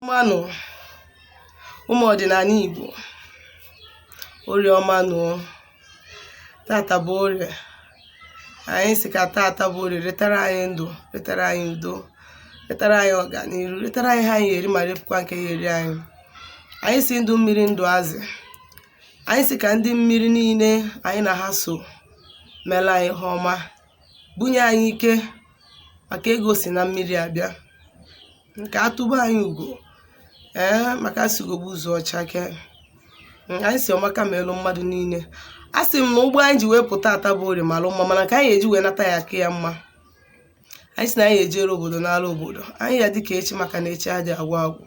Ọmanụ ụmụ ọdịnala Igbo, orie ọma nụ. Tata bụ orie. Anyị sị ka tata bụ orie retara anyị ndụ, retara anyị udo, retara anyị ọganiru, retara anyị ihe anyị eri ma repụkwa nke ya eri anyị. Anyị sị ndụ mmiri, ndụ azị. Anyị sị ka ndị mmiri niile anyị na ha so meela anyị ihe ọma, bunye anyị ike, maka ego si na mmiri abịa, nke atụba anyị ugo, ee, maka asị ugo bụ ụzọ ọcha ke. Anyị si ọmaka ma elu mmadụ niile. A sị m na ụgbọ anyị ji wee pụta ata bụ orie mara mma, mana ka anyị eji wee nata ya aka ya mma. Anyị si na anyị ejere obodo n'ala obodo anyị ya dịka echi, maka na echi adị agwụ agwụ.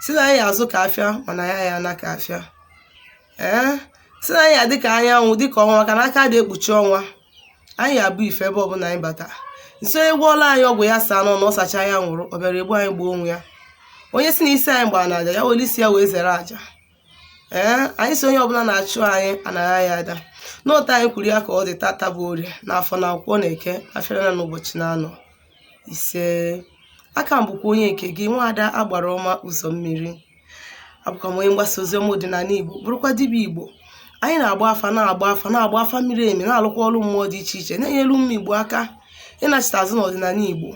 Si na anyị azụ ka afịa, mana ya ya ana ka afịa. Ee, si na anyị ya dịka anyanwụ, dịka ọnwa, maka na aka dị ekpuchi ọnwa. Anyị abụ ife ebe ọbụla anyị bata nso. Onye gwọọla anyị ọgwụ ya saa n'ọnụ, ọ sacha ya nwụrụ, ọ bịara egbu anyị, gbuo onwe ya. Onye si na isi anyị gbara na aja, ya were isi ya wee zere aja. Ee, anyị si onye ọbụla na-achụ anyị anaghị ya ada n'otu anyị kwuru ya ka ọ dị. Tata bụ orie, n'afọ na akwụkwọ na eke afịara na n'ụbọchị na-anọ ise. Aka m bụkwa onye nke gị, nwaada agbara ọma ụzọ mmiri. Abụkwa m onye mgbasa ozi ọma ọdịnala Igbo, bụrụkwa dibịa Igbo. Anyị na-agba afa, na-agba afa, na-agba afa miri emi, na-alụkwa ọrụ mmụọ dị iche iche, na-enyere ụmụ Igbo aka ịnachite azụ n'ọdịnala Igbo,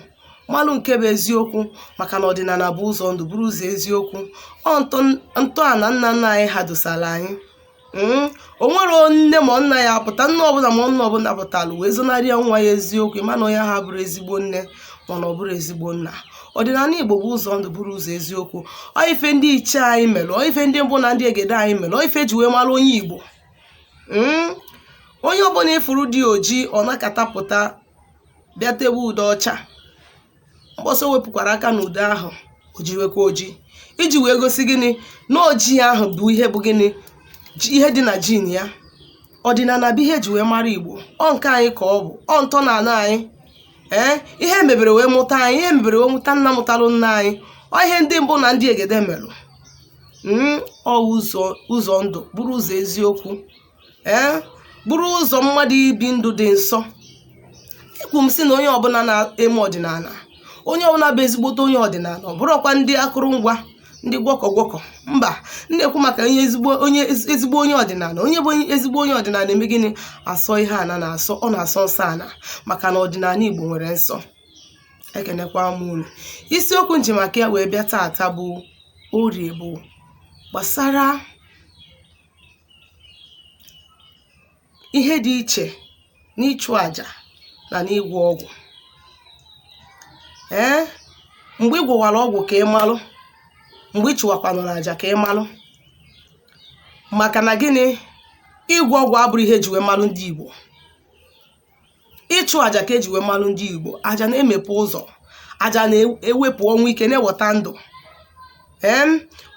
malụ nke bụ eziokwu, maka na ọdịnala bụ ụzọ ndụ, bụrụ ụzọ eziokwu. Ọ ntọala nna nna anyị ha dosara anyị. O nwere nne ma nna ya apụta, nne ọbụla ma nna ọbụla pụtalụ wee zonarị ya nwa ya eziokwu, ịma na onye ahụ abụrụ ezigbo nne mana ọ bụrụ ezigbo nna. Ọdịnala Igbo bụ ụzọ ndụ, bụrụ ụzọ eziokwu. Ọ ife ndị ichie anyị mere, ọ ife ndị mbụ na ndị egede anyị mere, ọ ife eji wee mara onye Igbo. Onye ọbụla ịfụrụ dị oji, ọ nakata pụta bịa tebe ude ọcha, mkpọsọ wepụkwara aka n'ude ahụ, o jiwekwa oji iji wee gosi gịnị? Na oji ahụ bụ ihe bụ gịnị? Ihe dị na gene ya. Ọdịnala bụ ihe eji wee mara Igbo. Ọ nke anyị ka ọ bụ, ọ ntọala anyị. Ee, ihe mebere wee mụta anyị, ihe mebere wee mụta nna mụtalụ nna anyị, ọ ihe ndị mbụ na ndị egede merụ. Ọ ụzọ ndụ, bụrụ ụzọ eziokwu, ee, bụrụ ụzọ mmadụ ibi ndụ dị nsọ. Ekwu m sị na onye ọbụla na-eme ọdịnala, onye ọbụla bụ ezigbote onye ọdịnala, ọ bụrụkwa ndị akụrụngwa, ndị gwọkọ gwọkọ, mba. M na-ekwu maka onye ezigbo, onye ezigbo onye ọdịnala. Onye bụ ezigbo onye ọdịnala eme gịnị? Asọ ihe ana na-asọ, ọ na-asọ nsọ ana, maka na ọdịnala Igbo nwere nsọ. Ekenekwa m unu. Isiokwu nji maka ya wee bịa taata bụ orie, bụ gbasara ihe dị iche n'ịchụ àjà na n'ịgwọ ọgwụ. Ee, mgbe ị gwọwara ọgwụ ka ị malụ, mgbe ị chụwakwanụrụ àjà ka ị malụ, maka na gịnị? Ịgwọ ọgwụ abụrụ ihe eji wee malụ ndị Igbo. Ịchụ àjà ka eji wee malụ ndị Igbo. Àjà na-emepe ụzọ, àjà na-ewepụ ọnwụ ike, na-eweta ndụ. Ee,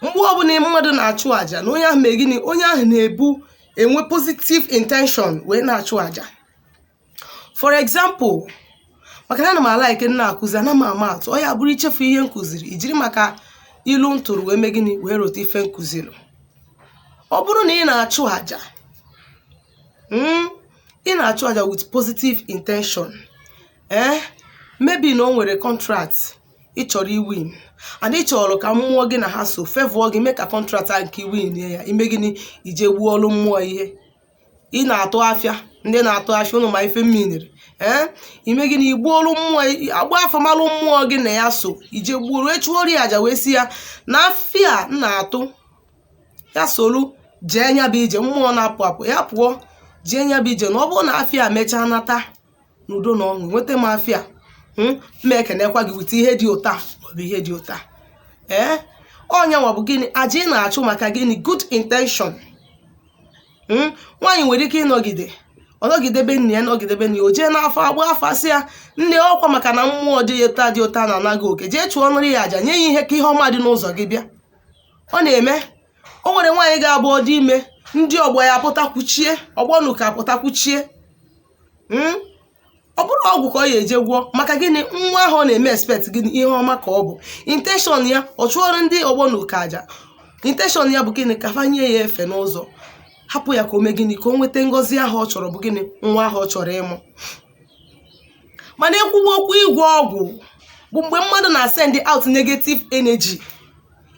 mgbe ọbụla mmadụ na-achụ àjà na onye ahụ mee gịnị? Onye ahụ na-ebu enwe positive intention wee na-achụ àjà. For example, maka na ana m ala ike na-akụzi, ana m ama atụ, ọ ya bụrụ ichefu ihe m kụziri, ijiri maka ilu m tụrụ wee mee gịnị? Wee rote ife m kụziri. Ọ bụrụ na ị na-achụ àjà, ị na-achụ àjà with positive intention, ee, maybe na o nwere contract ị chọrọ iwin, and ị chọrọ ka mmụọ gị na ha so favor gị, mee ka contract a nke iwin ya. Ime gịnị? Ije gbuo ọrụ mmụọ ihe. Ị na-atụ afịa, ndị na-atụ afịa ụnụ ma ife mmiri. Ee, ime gịnị? Igbuolu mmụọ, agba afọ, malụ mmụọ gị na ya so, ije gbuo wee chụọrọ ya aja, wee si ya na afịa m na-atụ ya solu jee nya bụ ije. Mmụọ na-apụ apụ ya pụọ jee nya bụ ije, na ọ bụrụ na afịa mechaa nata n'udo na ọṅụ, nweta m afịa, mma ekenekwa gị wute ihe dị ụta maọbụ ihe dị ụta. Ee, ọnya nwa bụ gịnị? Aja ị na-achụ maka gịnị? Good intention. Nwaanyị nwere ike ịnọgide, ọ nọgidebe nne ya, nọgidebe nne ya, o jee n'afọ agba afọ, asị ya, nne, ọkwa maka na mmụọ dị ya ụta dị ụta na anaghị oke, jee chụọ nri ya aja, nye ya ihe ka ihe ọma dị n'ụzọ gị bịa. Ọ na-eme. O nwere nwaanyị ga-abụ ọ dị ime, ndị ọgbọ ya pụta kwuchie, ọgbọ nuka pụta kwuchie. Ọ bụrụ ọgwụ ka ọ ya eje gwọọ, maka gịnị? Nwa ahụ ọ na-eme expect gịnị? Ihe ọma ka ọ bụ intention ya. Ọ chụọrọ ndị ọgbọ nuka aja, intention ya bụ gịnị? Ka fa nye ya efe n'ụzọ, hapụ ya ka o mee gịnị? Ka o nweta ngọzi ahụ ọ chọrọ, bụ gịnị? Nwa ahụ ọ chọrọ ịmụ. Mana ekwuwe okwu ịgwọ ọgwụ bụ mgbe mmadụ na-asend out negative energy.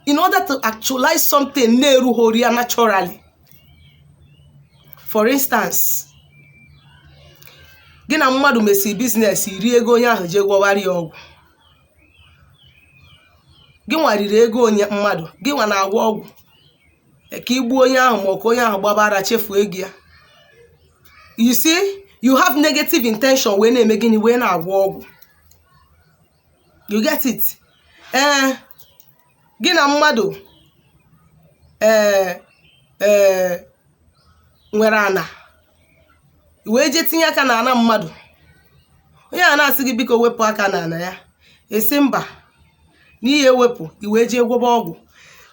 In order to actualize something na-erughori ya naturally. For instance, gị na mmadụ mesiri business, iri ego onye ahụ, jee gwọwara ya ọgwụ. Gị nwa riri ego onye mmadụ, gị nwa na-agwọ ọgwụ ka igbuo onye ahụ, ma ọ ka onye ahụ gbabara chefuo ego ya. You see, you have negative intention wee na-eme gịnị? Wee na-agwọ ọgwụ. You get it? Ee, gị na mmadụ ee ee nwere ana, wee jee tinye aka na ana mmadụ. Onye a na-asị gị, biko wepụ aka na ana ya, esi mba n'ihe ewepụ, i wee jee gwọba ọgwụ.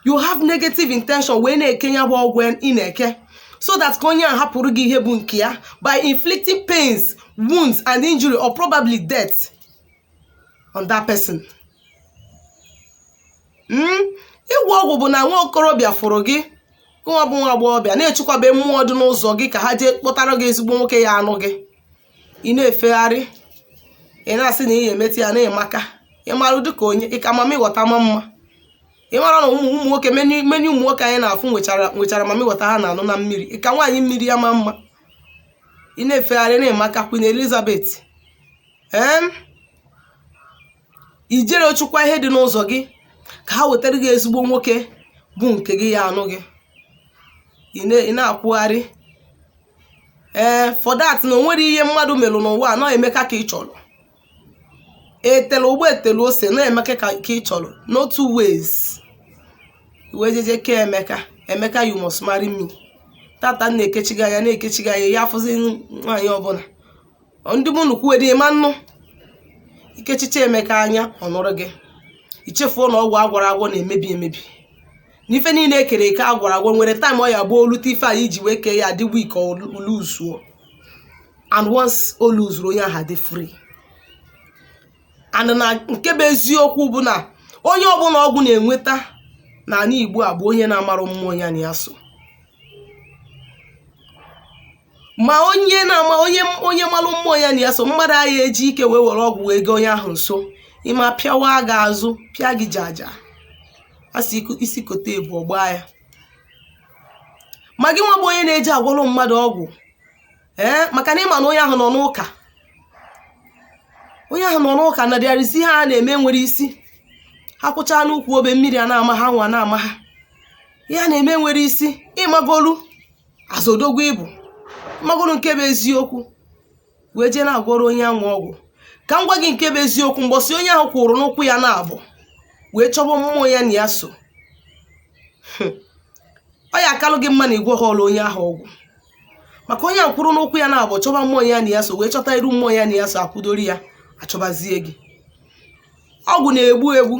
You have negative intention wee na-eke ya bụ ọgwụ ị na-eke, so that ka onye a hapụrụ gị ihe bụ nke ya by inflicting pains, wounds and injury or probably death on that person. Ịgwọ ọgwụ bụ na nwa okorobịa fụrụ gị, nwa bụ nwa agbọghọbịa, na-echukwabe mmụọ dị n'ụzọ gị ka ha jee kpọtara gị ezigbo nwoke ya anụ gị. Ị na-efegharị, ị na-asị na ị ga-emeta ya na-emaka. Ịmarụ dịka onye ịka mama ịghọta ma mma. Ị mara na ụmụ nwoke, many ụmụ nwoke anyị na-afụ nwechara mama ịghọta ha na-anụ na mmiri. Ịka nwaanyị mmiri ya ma mma. Ị na-efegharị na-emaka Queen Elizabeth. Ee, ijere chukwa ihe dị n'ụzọ gị ka ha wetara gị ezigbo nwoke bụ nke gị ya anụ gị. Ị na-akwụgharị. Ee, for that na o nwere ihe mmadụ melụ n'ụwa a nọ Emeka ka ị chọrọ. Etele ụgbọ, etele ose na Emeka ka ị chọrọ. No two ways. Wee jeje kee Emeka, "Emeka, you must marry me." Tata m na-ekechi gị anya, na-ekechi gị anya ya, afụzi nwaanyị ọbụla ndị mụ nnukwu wedi ịma nnụ ikechicha Emeka anya. Ọ nụrụ gị, ichefuo na ọgwụ agwọrọ agwọ na-emebi emebi, na ife niile ekere eke agwọrọ agwọ nwere time ọ ya gbuo olute ife anyị iji wee kee ya adị weak, oluzuo. And once o luzuru, onye ahụ adị free. And na nke bụ eziokwu bụ na onye ọbụla ọgwụ na-enweta n'ala Igbo a bụ onye na-amarụ mmụọ ya na ya so. Ma onye na-ama, onye malụ mmụọ ya na ya so, mmadụ agha eji ike wee were ọgwụ wee gaa onye ahụ nso. Ịma pịawa gị azụ, pịa gị jaja, a sị isi kote ebu ọgba ya. Ma gị nwa bụ onye na-eji agwọrọ mmadụ ọgwụ, ee, maka na ịma na onye ahụ nọ n'ụka, onye ahụ nọ n'ụka na dịarịsị ihe a na-eme nwere isi. Ha kwụchaa n'ukwu obe, mmiri a na-ama ha, nwa na-ama ha, ihe a na-eme nwere isi. Ịmagolu azodogwu ịbụ ịmagolu nke bụ eziokwu wee jee na-agwọrọ onye ahụ ọgwụ. Ka m gwa gị nke bụ eziokwu, mgbọsị onye ahụ kwụrụ n'ụkwụ ya na-abụ wee chọba mmụọ ya na ya so, ọ ya akalụ gị mma na igwe họọlụ onye ahụ ọgwụ. Maka onye ahụ kwụrụ n'ụkwụ ya na-abụ chọba mmụọ ya na ya so, wee chọta iru mmụọ ya na ya so, akwụdori ya, achọbazie gị. Ọgwụ na-egbu egbu,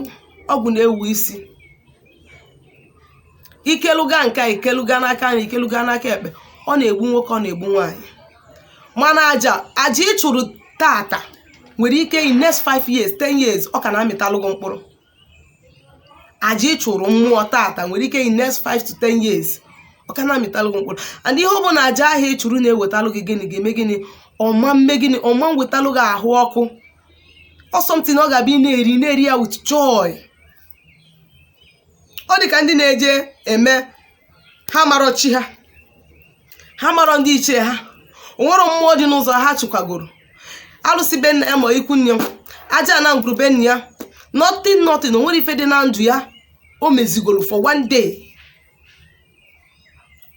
ọgwụ na-ewu isi. Ikeluga nke a, ikeluga n'aka nri, ikeluga n'aka ekpe, ọ na-egbu nwoke, ọ na-egbu nwaanyị. Mana aja ị chụrụ tata nwere ike in next 5 years, 10 years, ọ ka na-amịtalụ gị mkpụrụ. Aja ị chụrụ mmụọ tata nwere ike in next 5 to 10 years, ọ ka na-amịtalụ gị mkpụrụ. And ihe ọ bụla aja ahụ ị chụrụ na-ewetalụ gị, gịnị ga-eme? Gịnị ọma mme? Gịnị ọma wetalụ gị ahụ ọkụ? Ọ something ọ ga-abịa, ị na-eri, na-eri ya with joy. Ọ dị ka ndị na-eje eme ha marọ chi ha, ha marọ ndị ichie ha, onwero mmụọ dị n'ụzọ ha chụkwagoro alụsị be nna ya ma ikwu nne m, aja na ngwuru be nna ya, nothing, nothing. Onwere ife dị na ndụ ya o mezigoro for one day.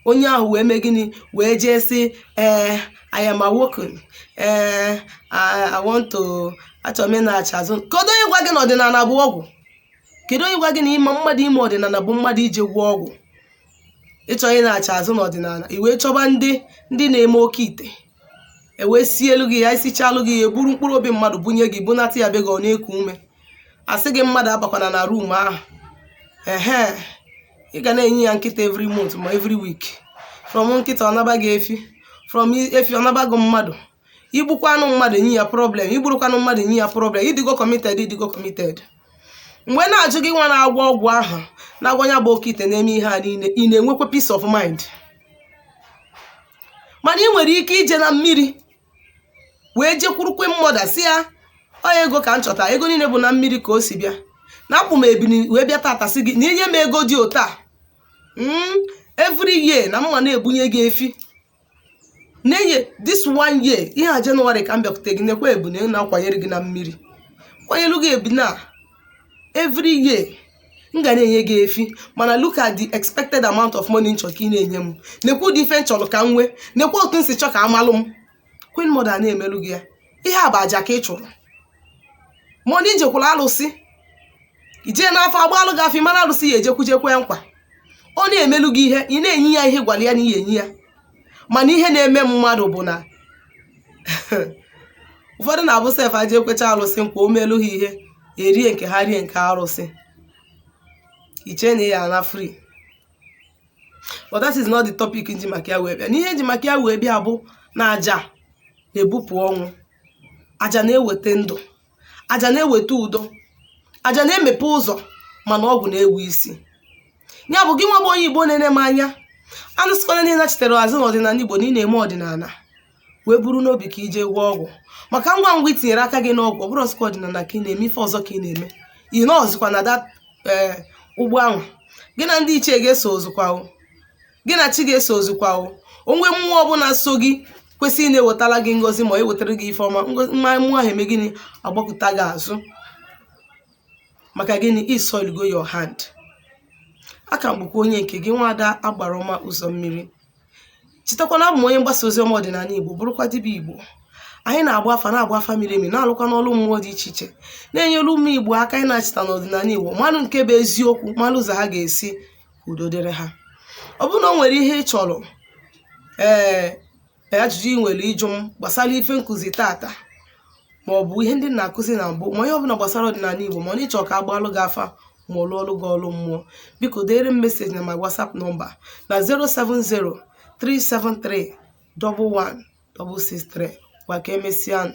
Onye ahụ wee mee gịnị? Wee jee sị, "Ee, I am awoken. Ee, I want to, achọrọ m ịnaghachi azụ." Kedu onye gwa gị na ọdịnala bụ ọgwụ? Kedu onye gwa gị na ịma mmadụ ime ọdịnala bụ mmadụ ije gwụọ ọgwụ? Ịchọ ịnaghachi azụ n'ọdịnala, i wee chọba ndị na-eme oke ite, e wee sielu gị ya, isichalụ gị ya, eburu mkpụrụ obi mmadụ bunye gị, bunata ya be gị, ọ na-eku ume, asị gị mmadụ abakwana na room ahụ. Ehe, ị ga na-enye ya nkịta every month ma every week. From nkịta, ọ naba gị efi. From efi, ọ naba gị mmadụ. Igbukwanụ mmadụ, enye ya problem. Igburukwanụ mmadụ, enye ya problem. Ịdịgo committed, ịdịgo committed. Mgbe na-ajụ gị, nwa na-agwọ ọgwụ ahụ, na-agwọ ya bụ oke ite, na-eme ihe a niile, ị na-enwekwa peace of mind? Mana ị nwere ike ije na mmiri wee jekwurukwe mmadụ, si ya ọ ego ka m chọta, ego niile bụ na mmiri ka o si bịa. Na akwụ m ebini wee bịa tata sị gị na inye m ego dị otu a, every year na mma na-ebunye gị efi na-enye. This one year, ihe a Jenụwarị ka m bịakwute gị, nekwa ebune na-akwanyere gị na mmiri, kwanyelu gị ebune a. Every year m ga na-enye gị efi, mana look at the expected amount of money nchọ ka ị na-enye m. Nekwa ụdị ife m chọrọ ka m nwee, nekwa otu m si chọ ka amalụ m. Queen Mother na-emelụ gị ya. Ihe a bụ aja ka ị chụrụ. Mana ijekwara alụsị, ijee n'afọ agbalụ gị afọ, mara alụsị ya ejekwujekwe nkwa. Ọ na-emelụ gị ihe, ị na-enye ya ihe, gwara ya na ihe enye ya. Mana ihe na-eme mmadụ bụ na ụfọdụ na-abụ sef aja ekwecha alụsị nkwa, o melụ ha ihe, erie nke ha, rie nke arụsị, iche na ya na free. But that is not the topic nji maka ya wee bịa. N'ihe nji maka ya wee bịa bụ na aja na-ebupụ ọnwụ, aja na-eweta ndụ, aja na-eweta udo, aja na-emepe ụzọ, mana ọgwụ na-ewu isi. Ya bụ, gị nwa bụ onye Igbo na-ene m anya, anụsịkwana niile chitere azụ n'ọdịnala Igbo na ị na-eme ọdịnala wee buru n'obi ka ije gwọọ ọgwụ, maka ngwa ngwa itinyere aka gị n'ọgwụ, ọ bụrụ ọsịkwa ọdịnala ka ị na-eme, ife ọzọ ka ị na-eme. Ị nọọzikwa na that ee ụgbọ ahụ, gị na ndị ichie ga-eso ozukwa o, gị na chi ga-eso ozukwa o. Onwe mmụọ ọbụla so gị kwesịrị na-ewetara gị ngọzi ma ewetara gị ife ọma, mma mmụọ ahụ eme gịnị? Agbakụta gị azụ. Maka gịnị? Isoilgo your hand. Aka m bụkwa onye nke gị, nwaada agbara ọma ụzọ mmiri. Chetakwana, abụ m onye mgbasa ozi ọma ọdịnala Igbo, bụrụkwa dibịa Igbo. Anyị na-agba afa, na-agba afa miri emi, na-alụkwa n'ọlụ mmụọ dị iche iche, na-enyere ụmụ Igbo aka ịna-achịta n'ọdịnala Igbo, malụ nke bụ eziokwu, malụ ụzọ ha ga-esi ka udo dịrị ha. Ọ bụrụ na o nwere ihe ị chọrọ, ee, ajụjụ ị nwere ịjụ m gbasara ife nkụzi tata, ma ọ bụ ihe ndị na-akụzi na mbụ, ma ihe ọbụla gbasara ọdịnala Igbo, ma ọ na ịchọ ka agbalụ gị afa, ma ọ lụọ ọlụ gị ọlụ mmụọ, biko deere m message na my WhatsApp number na 070 373 11 663. Gwa ka emesịa.